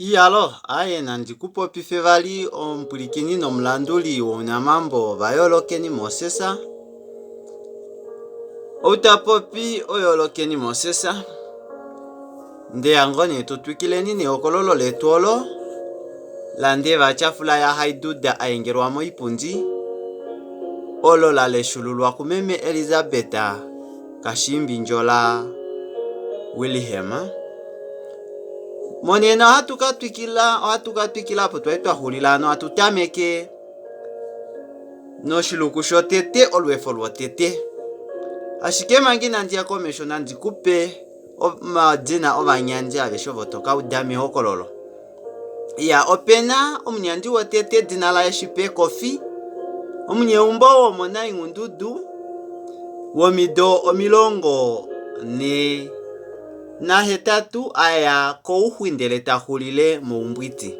Iyalo, aaye nandi ku popife vali omupwilikini nomulanduli wounamambo vaYoolokeni Moses. Ou ta popi oYoolokeni Moses. Ndeya ngoo nee tu twikileni nehokololo letu olo laNdevatyafula yaHaiduda a engelwa moipundi, olo la leshululwa kumeme Elizabeth Kashiimbi Ndjola Wilhelm. Monena ohatu ka twikila ohatu ka twikila opo twali twa xulila hano hatu tameke noshiluku shotete olweefo lwotete. Ashike manga inandi ya komesho nandi ku pe omadina ovanyandi aveshe ovo to ka uda mehokololo. Iya, ope na omunyandi wotete edina laye Shipe Kofi, omunyeumbo womoNainghundudu womido 48 a ya kouxwi ndele ta xulile moumbwiti.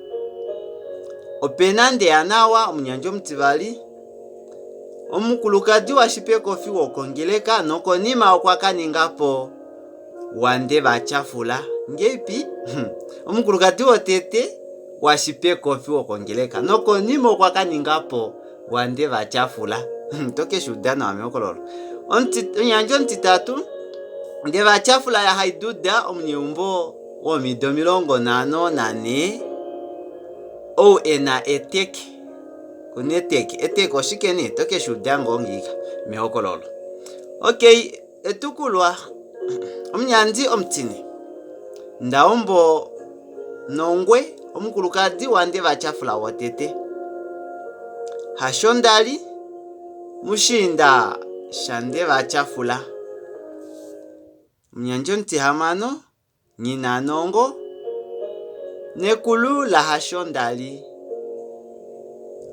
Ope na Ndeyanawa omunyandi omutivali, omukulukadi waShipe Kofi wokongeleka nokonima okwa ka ninga po waNdevatyafula ngeipi omukulukadi wotete waShipekofi wokongeleka nokonima okwa ka ninga po waNdevatyafula to ke shi uda nawa mehokololo. Omunyandi omutitatu Ndevatyafula yaHaiduda omunyeumbo womido 54 ou e na eteke kuna eteke eteke oshike nee to ke shi uda ngoo ngiika mehokololo. Okay. Etukulwa Omunyandi omutine, Ndaombo Nongwe omukulukadi waNdevatyafula wotete. Hasho ndali mushiinda shaNdevatyafula. Omunyandi omutihamano Nghinanongo, nekulu laHashondali,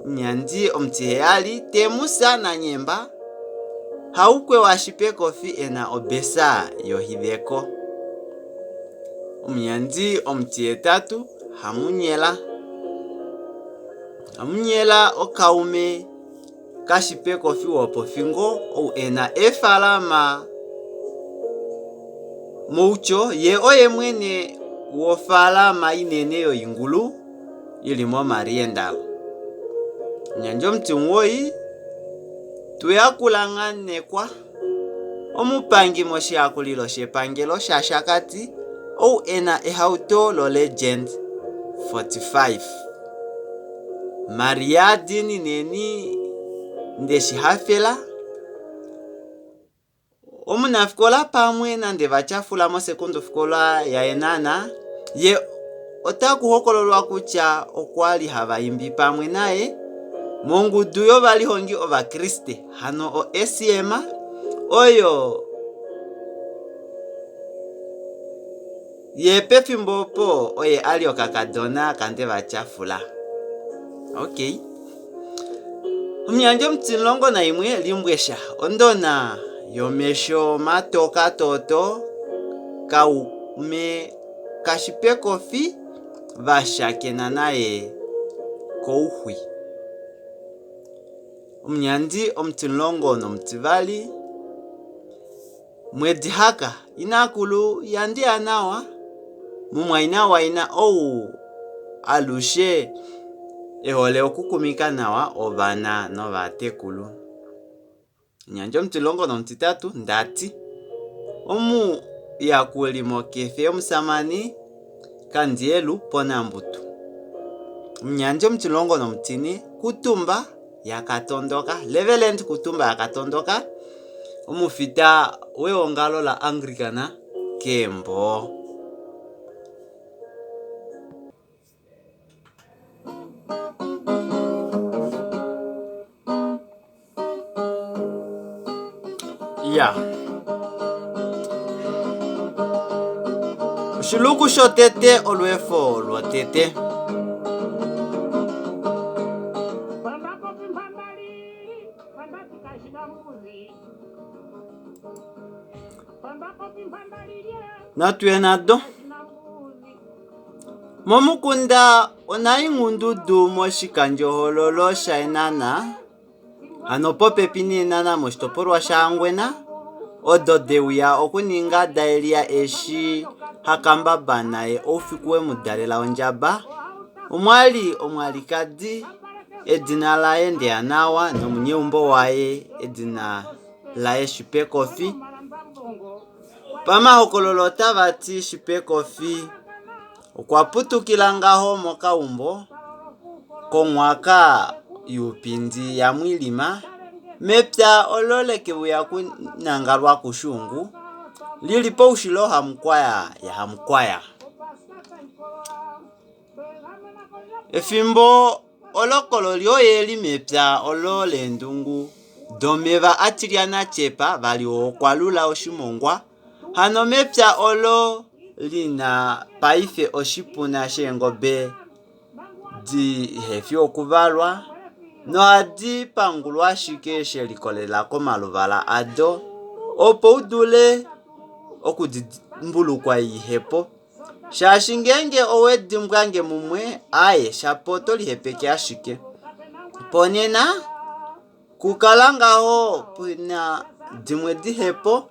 omunyandi omutiheyali, Temusa Nanyemba, Haukwe waShipekofi e na obesa yoHiveko, omunyandi omutihetatu, Hamunyela, Hamunyela okaume Kashipekofi wopofingo ou e na eefaalama mOutjo ye oye mwene wofaalama inene yoingulu i li moMariental. Omunyandi omutimuwoi, Tuyakula Nganekwa, omupangi moshiyakulilo shepangelo shaShakati ou e na ehauto loLegend 45. Maria Diinineni Ndeshihafela, omunafikola pamwe naNdevatyafula mosekundofikola yaEnhana, ye otaku hokololwa kutya okwa li hava imbi pamwe naye mongudu yovalihongi Ovakriste, hano o-SCM, oyo Ye pefimbo opo oye a li okakadona kaNdevatyafula. Okay. Omunyandi omutimulongo naimwe Limbwesha, ondona yomesho matoka tooto kaume kaShipekofi va shakena naye kouxwi. Omunyandi omutimulongo nomutivali Mwedihaka, inakulu yaNdiyanawa, mumwaina waina ou alushe e hole okukumika nawa ovana novatekulu. Omunyandi omutilongo nomutitatu, Ndati, omuyakuli mokefe yomusamane Kandiyelu pOnambutu. Omunyandi omutilongo nomutine, Kutumba yaKatondoka, Reverend Kutumba yaKatondoka, omufita weongalo laAnglican kEemboo. Ya. Oshiluku shotete olweefo lwotete. Natu ye nado. Momukunda Onainghundudu moshikandjohoololo shaEnhana, hano popepi nEenhana moshitopolwa shaHangwena, odo de uya okuninga daElia eshi. Hakambaba naye oufiku we mu dalela ondjaba, omwa li omwalikadi edina laye Ndeyanawa nomunyeumbo waye edina laye Shipekofi. Pamahokololo otava ti Shipekofi okwa putukila ngaho mokaumbo konghwaka yUupindi yaMwilima mepya olo leke uya kunangalwa kuShuungu li li poushilo Hamukwaya yaHamukwaya. Efimbo olo kololi oye li mepya olo leendungu domeva a tilyana tyepa vali okwa lula oshimongwa hano mepya olo li na paife oshipuna sheengobe di he fi okuvalwa nohadi pangulwa ashike she likolelela komaluvala ado opo u dule okudimbulukwa ihepo. Shaashi ngeenge owe di mbwange mumwe, aaye, shapo oto lihepeke ashike. Ponena, kukala ngaho pu na dimwe dihe po,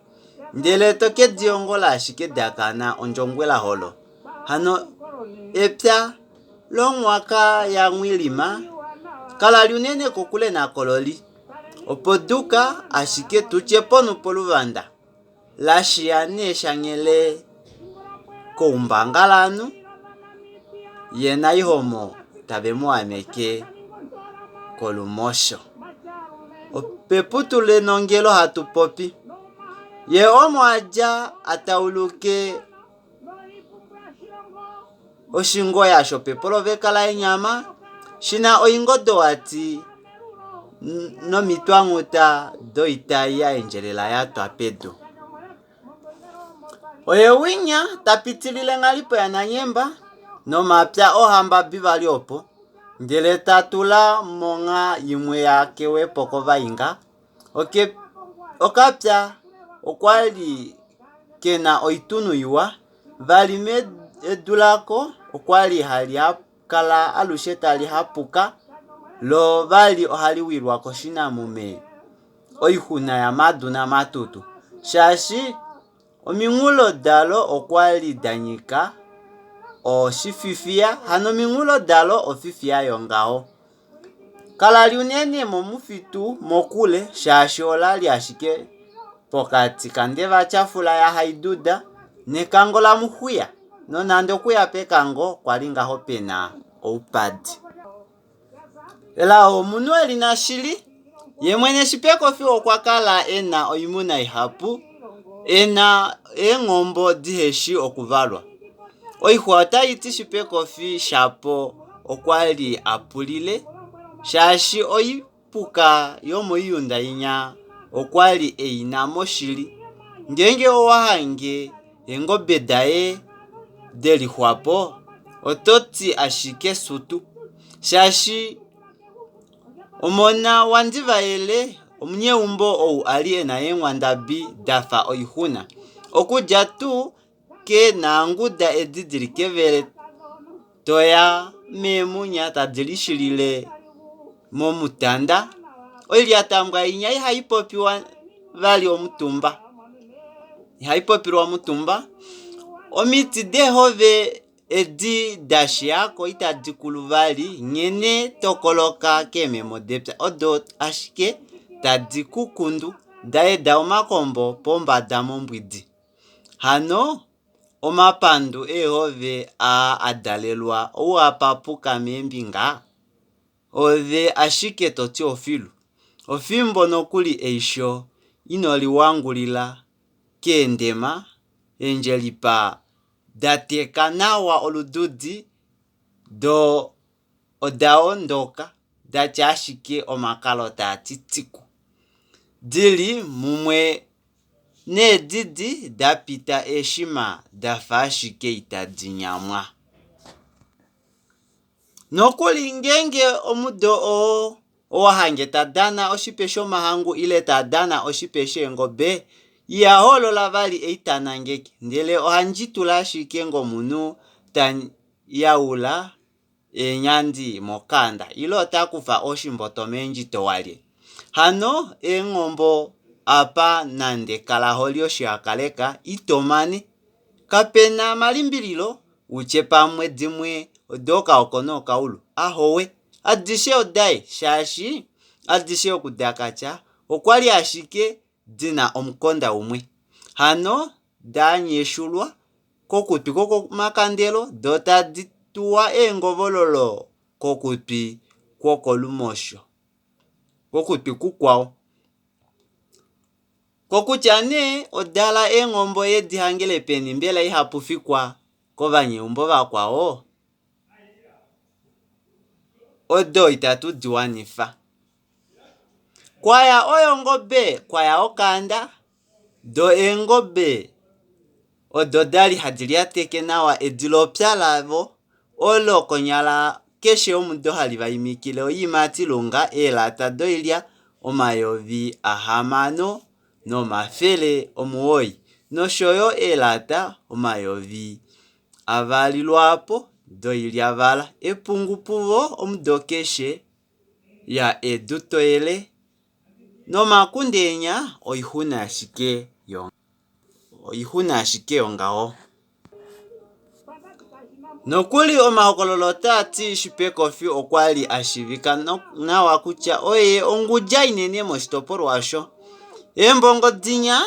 ndele to ke di yongola ashike da kana ondjongwela holo. Hano epya longhwaka yaNghwilima kala li unene kokule naKololi. Opo duka ashike tu tye ponhu poluvanda. La shiya nee shanghele koumbangalanhu, ye naIhomo tave mu ameke kolumosho. Opeputu lenongelo hatu popi. Ye omo a dja a tauluke oshingoya shopepoloveka laEnyama shi na oingodowati nomitwanghuta doitai ya endjelela ya twa pedu. Oye winya ta pitilile Nghalipo yaNanyemba nomapya ohamba Bivali opo, ndele ta tula mongha imwe ya kewe po kovainga. Okapya okwa li ke na oitunhu iwa, vali edu lako okwa li hali kala alushe tali hapuka, lo vali ohali wilwa koshinamume oixuna yamadu namatutu, shaashi ominghulo dalo okwa li da nyika oshififiya, hano ominghulo dalo ofifiya yongaho. Kala li unene momufitu mokule shaashi ola li ashike pokati kaNdevatyafula yaHaiduda nekango laMuxwiya nonande okuya pekango kwa li ngaho pe na oupadi. Elao omunhu e li na shili, ye mwene Shipekofi okwa kala e na oimuna ihapu, e na eenghombo dihe shi okuvalwa. Oixwa otai ti Shipekofi shapo okwa li a pulile shaashi oipuka yomoiyunda inya okwa li e i na mo shili. Ngeenge owa hange eengobe daye de lixwa po, oto ti ashike sutu, shaashi omona waNdivayele omunyeumbo ou a li e na eenghwandabi da fa oixuna. Okudja tuu ke naanguda edi di li kevele toya meemunya tadi lishilile momutanda. Oilyatambwa inya ihai popiwa vali omutumba, ihai popilwa omutumba. Omiti deehove edi da shiya ko itadi kulu vali nghene tokoloka keememo depya odo ashike tadi ku kundu da eda omakombo pombada mombwidi. Hano omapandu eehove aa a dalelwa ou a papuka meembinga, ove ashike to ti ofilu, ofimbo nokuli eisho ino li wangulila keendema, eendjelipa da teka nawa olududi, do oda ondoka da tya ashike omakalo taa ti tiku, di li mumwe needidi da pita eeshima da fa ashike itadi nyamwa. Nokuli ngeenge omudo oo owa hange ta dana oshipe shomahangu ile ta dana oshipe sheengobe, iha hoolola vali ei ta nangeke, ndele oha ndjitula ashike ngomunhu ta yaula eenyandi mokaanda ile ota kufa oshimboto meendjito walye. Hano eenghombo apa nande kala holi oshihakaleka ito mane. Kape na malimbililo u tye pamwe dimwe odookaoko nookaulu. Ahowe, adishe odaye shaashi adishe oku da ka tya okwa li ashike di na omukonda umwe. Hano da nyeshulwa kokutwi kwokomakandelo doo tadi tuwa eengovololo kokutwi kwokolumosho kokutwi kukwao. Kokutya nee odala eenghombo edi hangele peni mbela ihapu fikwa kovanyeumbo vakwao? Odo itatu di wanifa. Kwaya oyo ongobe kwaya okaanda doo eengobe odo dali hadi lyateke nawa edilopya lavo olo konyala keshe omudo hali vaimikile oiimati lunga eelata doilya 6900 noshoyo eelata 2000 lwaapo doilyavala. Epungu puvo omudo keshe ya edu toyele nomakunde enya oixuna ashike oixuna ashike yongaho. Nokuli omahokololo otaa ti Shipekofi okwa li a shiivika nawa kutya oye ongudja inene moshitopolwa osho. Eembongo dinya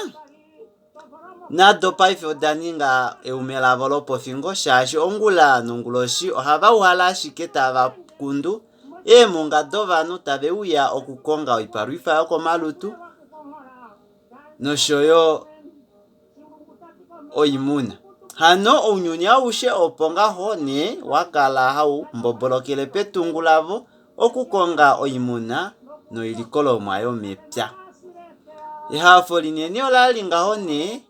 nado paife oda ninga eume lavo lopofingo shaashi ongula nonguloshi ohava uhala ashike tava kundu eemhunga dovanhu tave uya okukonga oipalwifa yokomalutu nosho yo oimuna. Hano ounyuni aushe opo ngaho nee wa kala hau mbobolokele petungu lavo okukonga oimuna noilikolomwa yomepya. Ehafo linene ola li ngaho nee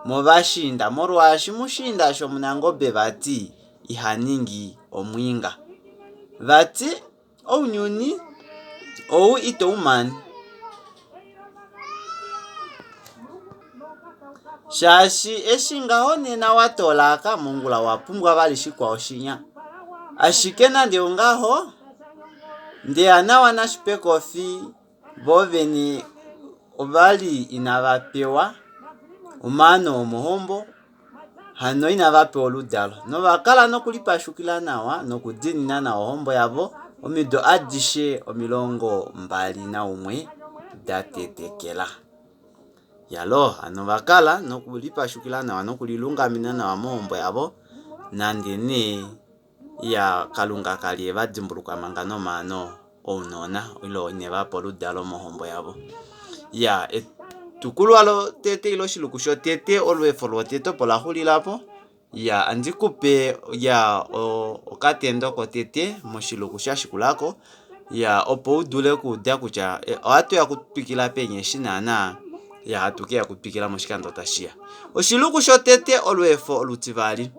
movashiinda molwaashi mushiinda shomunangobe vati iha ningi omwiinga. Vati Ounyuni ou ito u mane. Shaashi eshi ngaho nena wa toola aka, mongula owa pumbwa vali shikwao shinya. Ashike nande ongaho, Ndeyanawa naShipekofi vo vene ova li inava pewa omaano omohombo Hano inava pewa oludalo, nova kala nokulipashukila nawa nokudiinina nawa ohombo yavo omido adishe 21 da tetekela. Iyaloo, hano ova kala nokulipashukila nawa nokulilungamena nawa mohombo yavo nande nee Iya, Kalunga ka li e va dimbulukwa manga nomaano ounona ile ine va pa oludalo mohombo yavo. Iya, etukulwa lotete ile oshiluku shotete, olweefo lotete opo la xulila po. Iya, ohandi ku pe iya okatendo kotete moshiluku sha shikula ko, iya opo u dule okuuda kutya ohatu ya okutwikila peni eshi naana iya hatu keya okutwikila moshikando tashi ya. Oshiluku shotete, olweefo olutivali.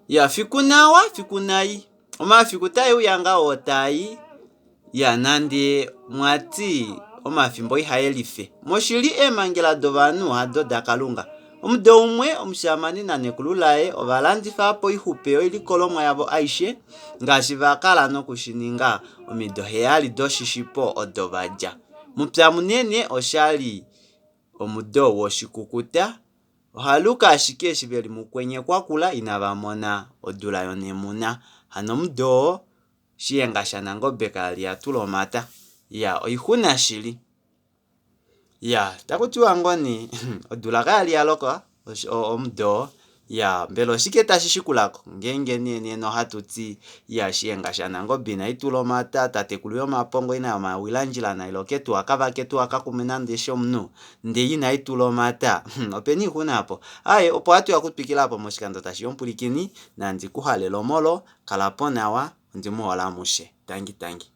Ya fiku nawa fiku nai omafiku tae uya ngaa oo taai ya nande mwati omafimbo ihae life. Moshili eemhangela dovanhu hado daKalunga. Omudo umwe omushamane nanekulu laye ova landifa po oixupe yoilikolomwa yavo aishe ngaashi va kala noku shi ninga omido heyali doshishipo odo va dja. Mupya munene osha li omudo woshikukuta Ohaluka ashike eshi ve li mukwenye kwa kula inava mona odula yonemuna. Hano omudo oo, Shiyenga shaNangobe kaya li ya tula omata. Iya, oixuna shili. Iya, taku tiwa ngoo nee odula kaya li ya loka omudo oo. Iyaa, mbela oshike tashi shikula ko ngeenge nee nena ohatu ti iya Shiyenga shaNangobe inai tula omata, tatekulu yomapongo ina yomawilandjila nai loke tuu akavake tuu akakume nande shomunhu ndee inai tula omata opena oixuna aapo. Aaye opo hatu ya okutwikila aapo moshikando tashiya omupwilikini nandi ku halele omolo, kalapo nawa ondimuhole amushe. Tangi tangi.